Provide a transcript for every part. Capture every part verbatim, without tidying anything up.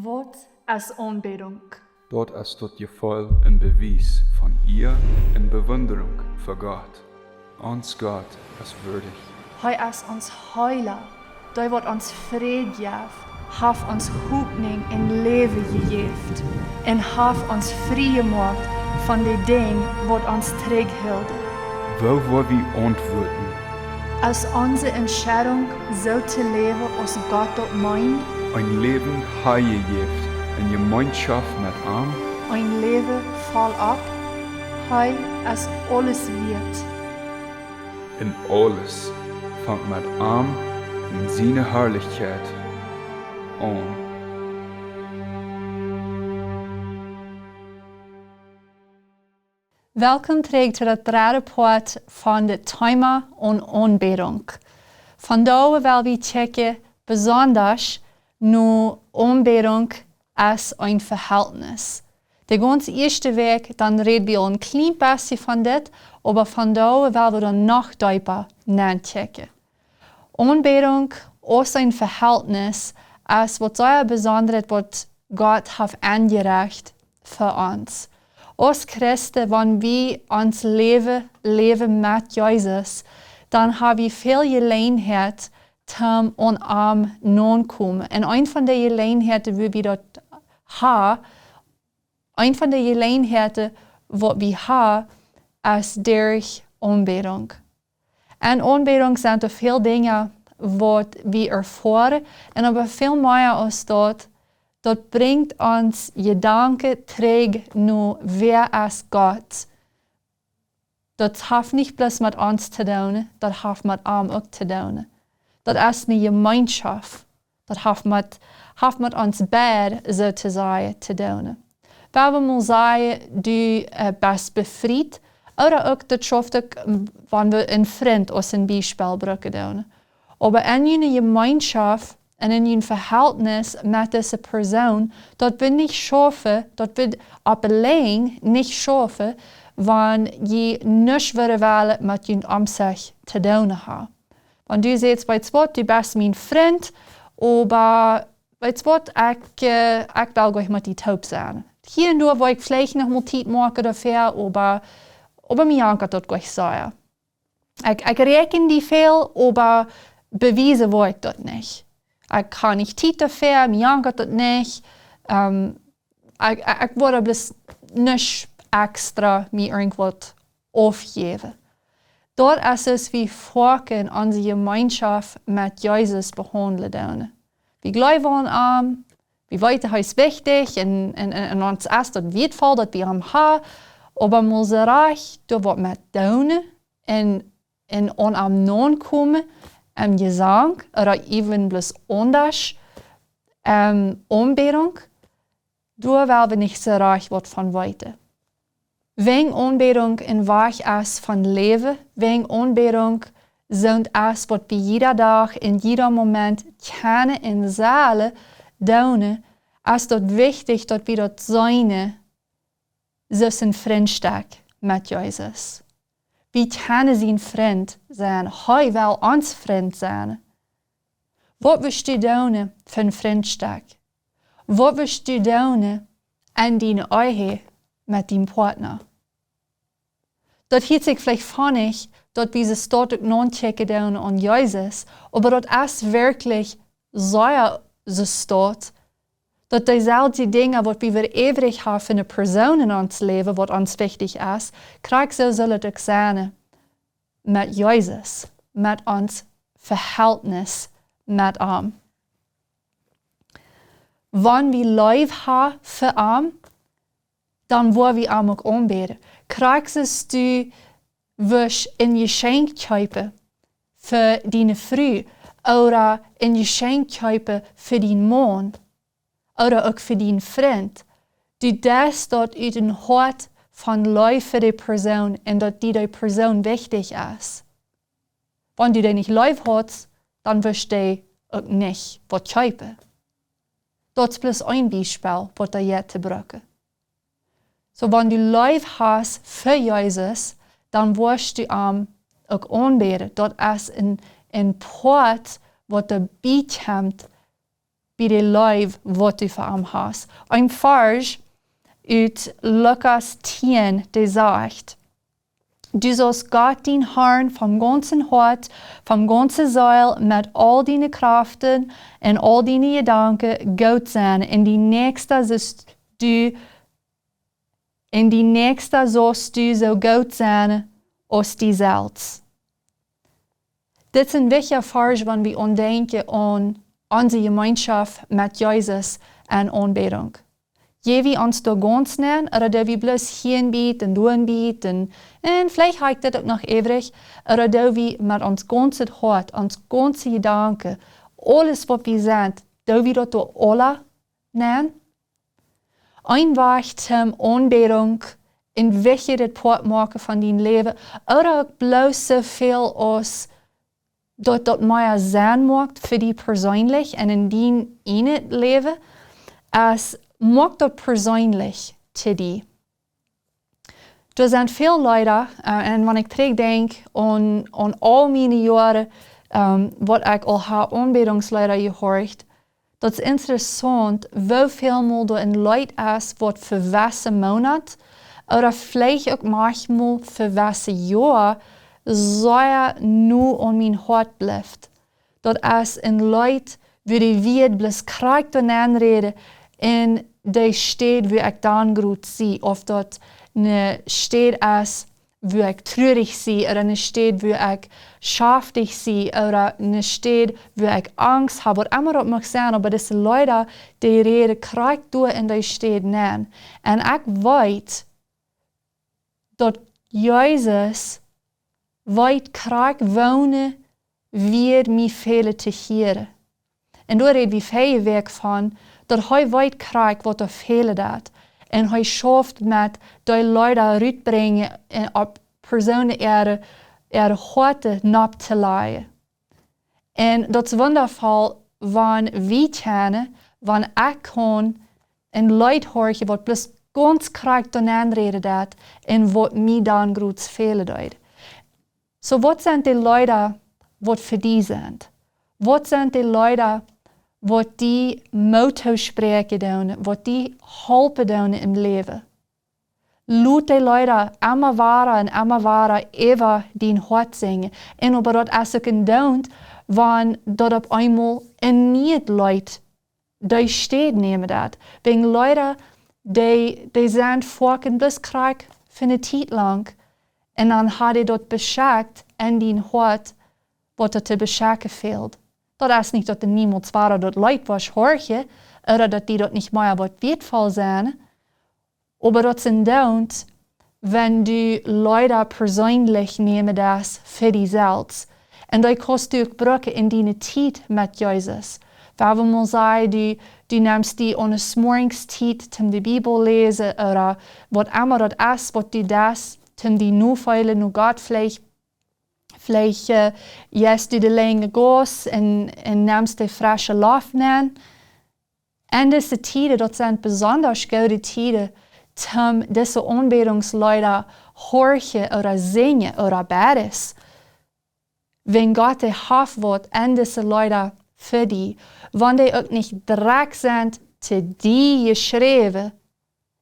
Waut es Aunbädunk? Daut es daut Jefeel un Bewies von Iea un Bewunderunk fa Gott. Ons Gott es wieedich. Hee es ons Heela, dee waut ons Fräd jeft, haft ons Hopninj un Läwen jejäft un haft ons frie jemoakt von de Dinj waut ons trigjhilden. Woo woa wie auntwuaden? Aus onse Entscheidunk soo to läwen aus Gott daut meent. Een Läwen hee jejäft en Jemeenschoft met am. Een Läwen voll opp. Hee es aules wieet. Un aules fangt met am un siene Harlichkjeit aun. Welkom trigj to daut dredde Poat von daut Thema Aun-, Aunbädunk. Vondoag well wie kjikjen besondasch no Aunbädunk aus een Vehältnis. De gaunz ieeschte Wäakj, dan räd wie aul een kjlien bät von dit, oba vondoag well wie dan noch deepa nenkjikjen. Aunbädunk aus een Vehältnis es waut sea besondret, waut Gott haft aunjerecht fa ons. Aus Christen, wan wie ons Läwen läwen met Jesus, dan ha wie väl Jeläajenheit toom aun am naunkomen. Un een von de Jeläajenheiten, wua wie daut ha, een von de Jeläajenheiten, waut wie ha, es derch Aunbädunk. En Aunbädunk sent doa väl Dinja, waut wie erfoaren, un oba väl mea aus daut, daut brinjt ons Jedanken trigj no wäa es Gott. Daut haft nich bloos met ons to doonen, daut haft met am uk to doonen. Daut es eene Jemeenschoft. Daut haft met, haft met ons beid, soo to sajen, to doonen. Wie wellen mol sajen, du, äh, best befriet, ooda uk daut schauft uk, wan wie een Frint aus een Biespel brucken doonen. Oba en june Jemeenschoft un en jun Vehältnis met dise Persoon, daut woat nich schaufen, daut woat opp de Lenj nich schaufen, wan jie nuscht wudden wellen met junt Omzich to doonen haben. Wan du sajchst, weetst waut, du best mien Frint, oba weetst waut, ekj, äh, ekj well goanich met die toop sennen. Hia un doa woa ekj veleicht noch mol Tiet moaken doafäa, oba, oba mie jankat daut goanich sea. Ekj, ekj räakjen die väl, oba bewiesen woa ekj daut nich. Ekj ha nich Tiet doafäa, mie jankat daut nich. Ähm, ekj, ekj, ekj woa bloos nich extra mie irjentwaut aufjäwen. Daut es, aus wie foaken onse Jemeenschoft met Jesus behaundlen doonen. Wie jleewen aun am, wie weeten, hee es wichtich un, un, un, un ons es daut wieetvoll, daut wie am haben, oba mol soo rajcht doa waut met doonen un, un aun am naunkomen, em Jesank, ooda even bloos aundasch, ähm, Aunbädunk, doa well wie nich soo rajcht waut von weeten. Wan Aunbädunk een Wajch es von Läwen, wan Aunbädunk soont es, waut wie jieda Dach, en jieda Moment kjennen un sellen doonen, es daut wichtich, daut wie daut seenen, soo aus een Frintstekj met Jesus. Wie kjennen sien Frint sennen, hee well ons Frint sennen. Waut wurscht du doonen fa een Frintstekj? Waut wurscht du doonen en diene Ehe met dien Partner? Daut hieet sikj veleicht fonnich, daut wie soo stoakj uk naunkjikjen doonen aun Jesus, oba daut es werkjlich sea soo stoakj, daut deeselwje Dinja, waut wie veewich haben fa eene Persoon en ons Läwen, waut ons wichtich es, krakjt soo sull et uk sennen met Jesus, met ons Vehältnis met am. Wan wie Leew haben fa am, dan woa wie am uk aunbäden. Krakjt soo aus du wurscht een Jeschenkj kjeepen fa diene Fru, ooda een Jeschenkj kjeepen fa dien Maun, ooda uk fa dien Frint. Du deist daut ut een Hoat von Leew fa dee Persoon un daut die dee Persoon wichtich es. Wan du dee nich leew haudst, dan wurscht du dee uk nich waut kjeepen. Daut es bloos een Biespel, waut doa jeit to brucken. Soo, wan du Leew hast fa Jesus, dan woascht du am uk aunbäden. Daut es een, een Poat, waut doabie kjemt, bie de Leew, waut du fa am hast. Een Varsch ut Lukas tieen, dee sajcht: Du saust Gott, dien Harn, vom gaunzen Hoat, vom gaunze Seel, met aul diene Kjraften un aul diene Jedanken goot sennen, un dien Näakjsten saust du, un dien Näakjsten saust du soo goot sennen aus die selfst. Dit es een wichtja Varsch, wan wie aun denkjen aun onse Jemeenschoft met Jesus en Aunbädunk. Jie wie ons doa gaunz nenn, ooda doo wie bloos hia een bät un doa een bät un, un veleicht hab ekj dit uk noch äwrich, ooda doo wie met ons gaunzet Hoat, ons gaunze Jedanken, aules waut wie sent, doo wie daut doa aula nenn? Een Wajch toom Aunbädunk een wichtjet Poat moaken von dien Läwen, ooda uk bloos soo väl aus daut daut mea Senn moakt fa die perseenlich un en dien ieejnet Läwen, es, moak daut perseenlich to die. Doa sent väl Leeda, äh, un wan ekj trigj denkj aun, aun aul miene Joaren, ähm, waut ekj aul hab Aunbädungsleeda jehorcht, daut es interessaunt, woo väl mol doa een Leet es, waut fa jewesse Moonat, ooda veleicht uk maunchmol fa jewesse Joa, sea no aun mien Hoat blift. Daut es een Leet, wua de Wieed bloos krakjt doa nenn räden en de Städ, wua ekj dan krakjt sie, auf daut ne Städ es, wua ekj truarich sie, ooda ne Städ, wua ekj schaftich sie, ooda ne Städ, wua ekj Angst hab, waut emma daut mucht sennen, oba dise Leeda, dee räden krakjt doa en de Städ nenn. Un ekj weet, daut Jesus weet krakjt, woone Wieed mie fälen to hieren. Un doa räd wie väaje Wäakj von, daut hee weet krakjt, waut doa fälen deit. Un hee schauft met dee Leeda rutbrinjen un opp Persoonen äare, äare Hoaten nopp to lajen. Un daut es wundafoll, wan wie kjennen, wan ekj kaun een Leet horchen, waut bloos gaunz krakjt doa nenn räden deit un waut mie dan krakjt fälen deit. Soo, waut sent de Leeda, waut fa die sent? Waut sent de Leeda, waut die Moot toospräakjen doonen, waut die halpen doonen em Läwen? Lot de Leeda emma wada un emma wada äwa dien Hoat sinjen. Un oba daut es uk endoont, wan daut opp eemol een nieet Leet dee Städ nämen deit. Wäajen Leeda, dee, dee sent foaken bloos krakjt fa ne Tiet lang. Un dan haft dee daut beschekjt en dien Hoat, waut doa to beschekjen fält. Daut es nich, daut du niemols wada daut Leet woascht horchen, ooda daut die daut nich mea woat wieetvoll sennen. Oba daut es endoont, wan du Leeda perseenlich nämen deist fa die selfst. Un dee kaust du uk brucken en diene Tiet met Jesus. Wan wie mol sajen, du, du nemst die aun de Morjes Tiet toom de Bibel läsen, ooda waut emma daut es, waut du deist, toom die nofeelen no Gott, veleicht, veleicht, äh, jeist du de lange Gauss un, un nemst de fresche Loft nenn. En dise Tieden, daut sent besonda goode Tieden, toom dise Aunbädungsleeda horchen ooda sinjen ooda bäden. Wan Gott, dee haft waut en dise Leeda fa die, wan dee uk nich direkt sent to die jeschräwen.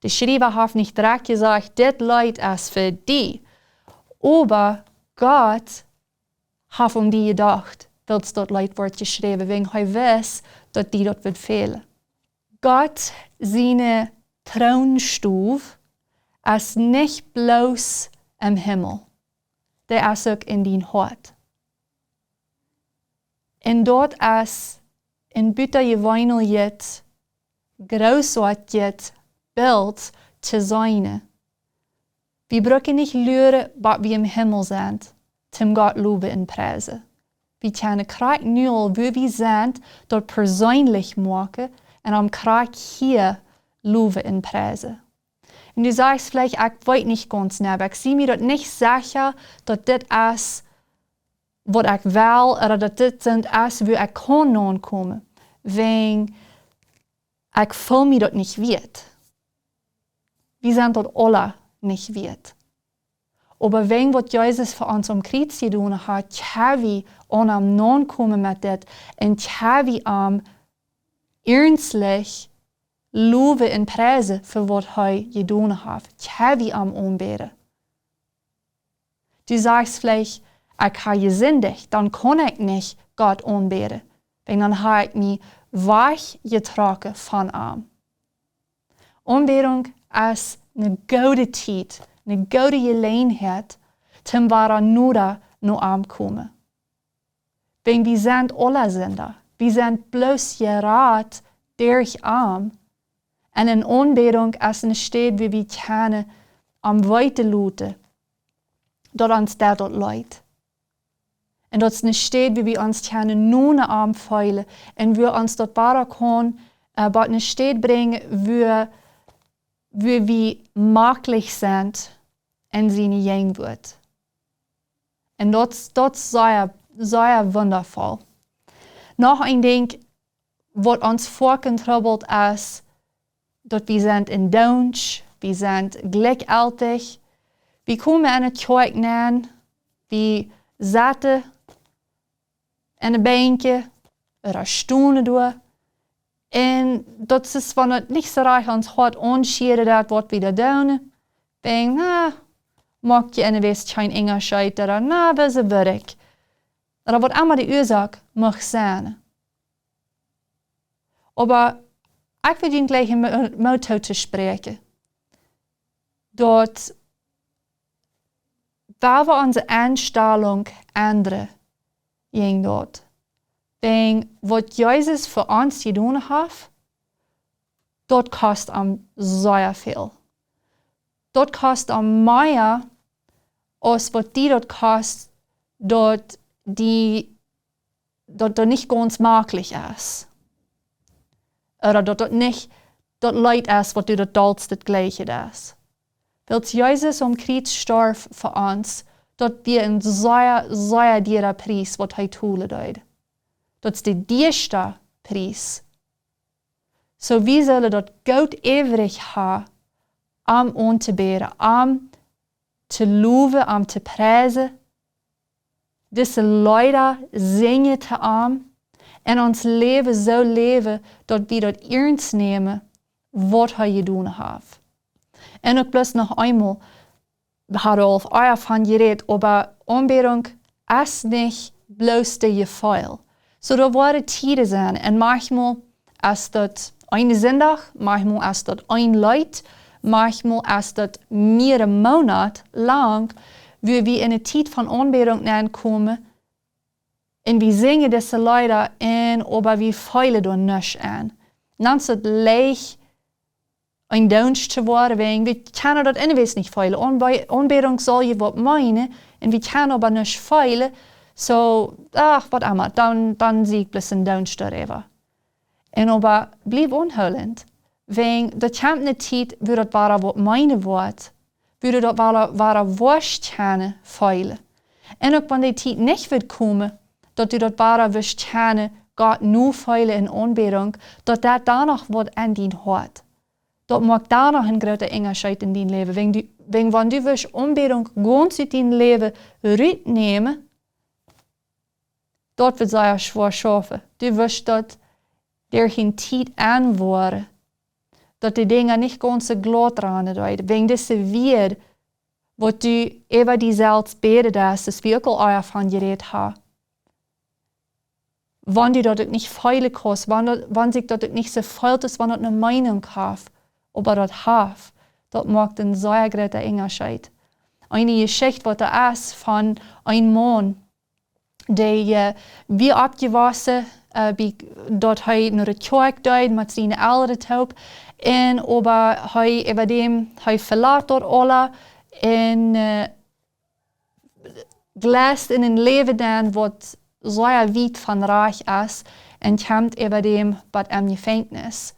De Schriewa haft nich direkt jesajcht, dit Leet es fa die. Oba Gott haft aun die jedocht, wiels daut Leet wort jeschräwen, wäajen hee wist, daut die daut wudd fälen. Gott siene Troonstow es nich bloos em Himmel, dee es uk en dien Hoat. Un daut es een butajeweeneljet, grootsoatjet Bilt to seenen. Wie brucken nich luren, bat wie em Himmel sent, toom Gott lowen un priesen. Wie kjennen krakjt nu aul, wua wie sent, daut perseenlich moaken un am krakjt hia lowen un priesen. Un du sajchst veleicht, ekj weet nich gaunz, nä, ekj sie mie daut nich secha, daut dit es, waut ekj well, ooda daut dit sent es, wua ekj kaun nokomen. Wäajen ekj feel mie daut nich wieet. Wie sent daut aula nich wieet. Oba wäajen waut Jesus fa ons aum Kjriez jedonen haft, kjenn wie aun am nokomen met dit un kjenn wie am iernstlich lowen un priesen fa waut hee jedonen haft. Kjenn wie am aunbäden? Du sajchst veleicht: "Ekj hab jesindicht, dan kaun ekj nich Gott aunbäden, wiels dan hab ekj mie wajchjetrocken von am." Aunbädunk es ne goode Tiet, ne goode Jeläajenheit, toom wada noda no am komen. Wiels wie sent aule Sinda. Wie sent bloos jerat derch am. Un ne Aunbädunk es ne Städ, wua wie kjennen am weeten loten, daut ons daut leet. Un daut es ne Städ, wua wie ons kjennen no am feelen. Un wua ons daut wada kaun, äh, bat ne Städ brinjen, wua, wua wie maklich sent en siene Jäajenwoat. Un daut, daut es sea, sea wundavoll. Noch een Dinkj, waut ons foaken trubbelt, es daut wie sent en Deenst, wie sent jlikjjeltich. Wie komen en de Kjoakj nenn, wie setten en de Benkj, ooda stonen doa. Un daut es, wan daut nich soo rajcht ons Hoat aunschieren deit, waut wie doa doonen. Wiels, na, moakt je en de Welt kjeen Unjascheet, ooda na, woo es et werkjlich. Ooda waut emma de Uasoak mucht sennen. Oba ekj well junt jlikj een Mo-, Moot toospräakjen, daut wan wie onse Enstalunk endren, jinkj daut. Wiels waut Jesus fa ons jedonen haft, daut kost am sea väl. Daut kost am mea aus waut die daut kost, daut die daut daut nich gaunz maklich es. Ooda daut daut nich daut Leet es, waut du daut dolst, daut jlikje es. Wiels Jesus aum Kjriez storf fa ons, daut wia een sea, sea diera Pries, waut hee tolen deed. Daut es de diesta Pries. Soo wie sellen daut Goot äwrich haben, am auntobaden, am to lowen, am to priesen, dise Leeda sinjen to am un ons Läwen soo läwen, daut wie daut iernst nämen, waut hee jedonen haft. Un uk bloos noch eemol, wie haben aul ea von jerät, oba Aunbädunk es nich bloos de Jefeel. Soo, doa woaren Tieden sennen, un maunchmol es daut een Sindach, maunchmol es daut een Leet, maunchmol es daut mearere Moonat lang, wua wie en ne Tiet von Aunbädunk nenkomen, un wie sinjen dise Leeda un oba wie feelen doa nuscht aun. Dan es et leicht, een Deenst to woaren, wiels wie kjennen daut eenwäajes nich feelen. Aunbe-, Aunbädunk saul je waut meenen, un wie kjennen oba nuscht feelen, soo, ach, waut emma, dan, dan sie ekj bloos een Deenst doaräwa. Un oba bliew aunhoolent, wiels daut kjemt ne Tiet, wua daut wada waut meenen woat, wua du daut wada, wada woascht kjennen feelen. Un uk wan dee Tiet nich woat komen, daut du daut wada woascht kjennen Gott nu feelen en Aunbädunk, daut daut dan noch woat aun dien Hoat. Daut moakt dan noch een groota Unjascheet en dien Läwen. Wiels du, wiels wan du woascht Aunbädunk gaunz ut dien Läwen rutnämen, daut woat sea schwoa schaufen. Du woascht daut derch ne Tiet aunwoaren, daut de Dinja nich gaunz soo glaut rannen deeden. Wiels dise Wieed, waut du äwa die selfst bäden deist, daut wie uk aul ea von jerät haben. Wan du daut uk nich feelen kaust, wan daut, wan sikj daut uk nich soo feelt, aus wan daut ne Meenunk haft, oba daut haft, daut moakt een sea groota Unjascheet. Eene Jeschicht, waut doa es von een Maun, dee, äh, wia oppjewossen, äh, bie, daut hee no de Kjoakj deed met siene Elren toop. Un oba hee, äwa däm, hee velat daut aules un, äh, jleicht en een Läwen nenn, waut sea wiet von rajcht es, un kjemt äwa däm bat em Jefenkjnis.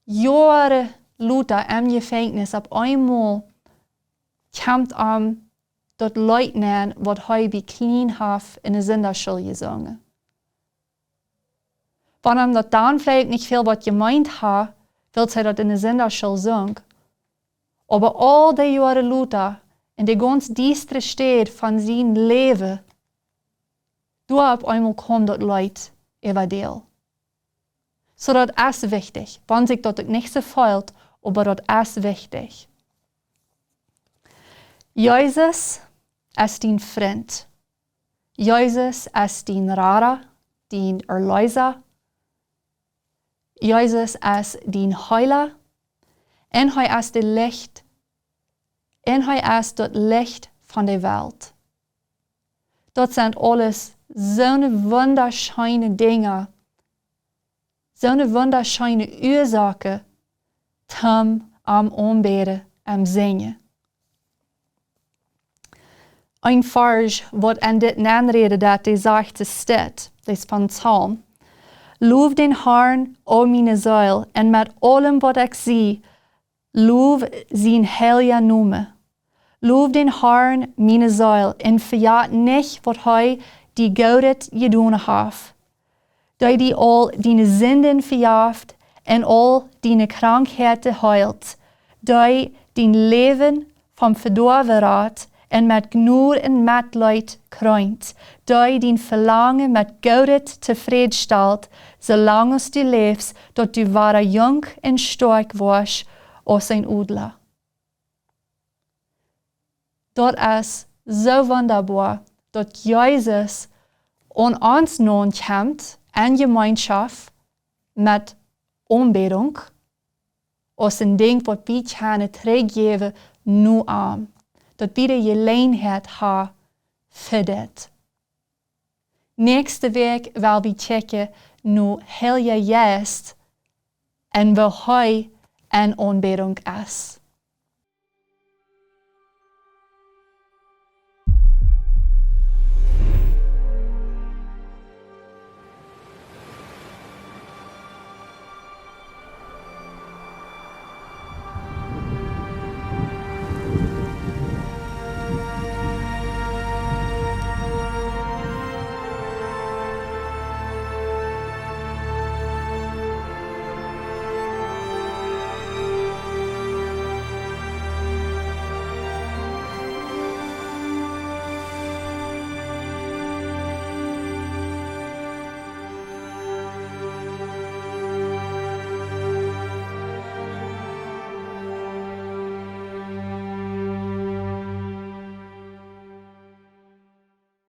Joaren lota em Jefenkjnis opp eemol kjemt am daut Leet nenn, waut hee bie kjlien haft en de Sindachschool jesungen. Wan am daut dan veleicht nich väl waut jemeent haft, wiels hee daut en de Sindachschool sunk. Oba aul dee Joaren lota, en de gaunz diestre Städ von sien Läwen, doa opp eemol kjemt daut Leet äwa däm. Soo daut es wichtich, wan sikj daut uk nich soo felt, oba daut es wichtich. Jesus es dien Frint. Jesus es dien Rada, dien Erleesa. Jesus es dien Heela. Un hee es de Licht. Un hee es daut Licht von de Welt. Daut sent aules soone wundascheene Dinja, soone wundascheene Uasoaken, toom am aunbäden, am sinjen. Een Varsch, waut en dit nenräden deit, dee sajcht, es dit, dee es von Psalm: Low dän Harn, o miene Seel, un met aulem, waut ekj sie, low sien heilja Nomen. Low dän Harn, miene Seel, un vejät nich, waut hee die Goodet jedonen haft, dee die aul diene Sinden vejeft un aul diene Krankheiten heelt, dee dien Läwen vom Vedoawen rat un met Jnod un Metleet kreent, dee dien Velangen met Goodet tofräd stalt, soo lang aus du läfst, daut du wada junk un stoakj woascht aus een Odla. Daut es soo wundaboa, daut Jesus aun ons naun kjemt en Jemeenschoft met Aunbädunk, aus een Dinkj, waut wie kjennen trigjjäwen no am, daut wie de Jeläajenheit haben fa dit. Näakjste Wäakj well wie kjikjen no Heilja Jeist un woo hee en Aunbädunk es.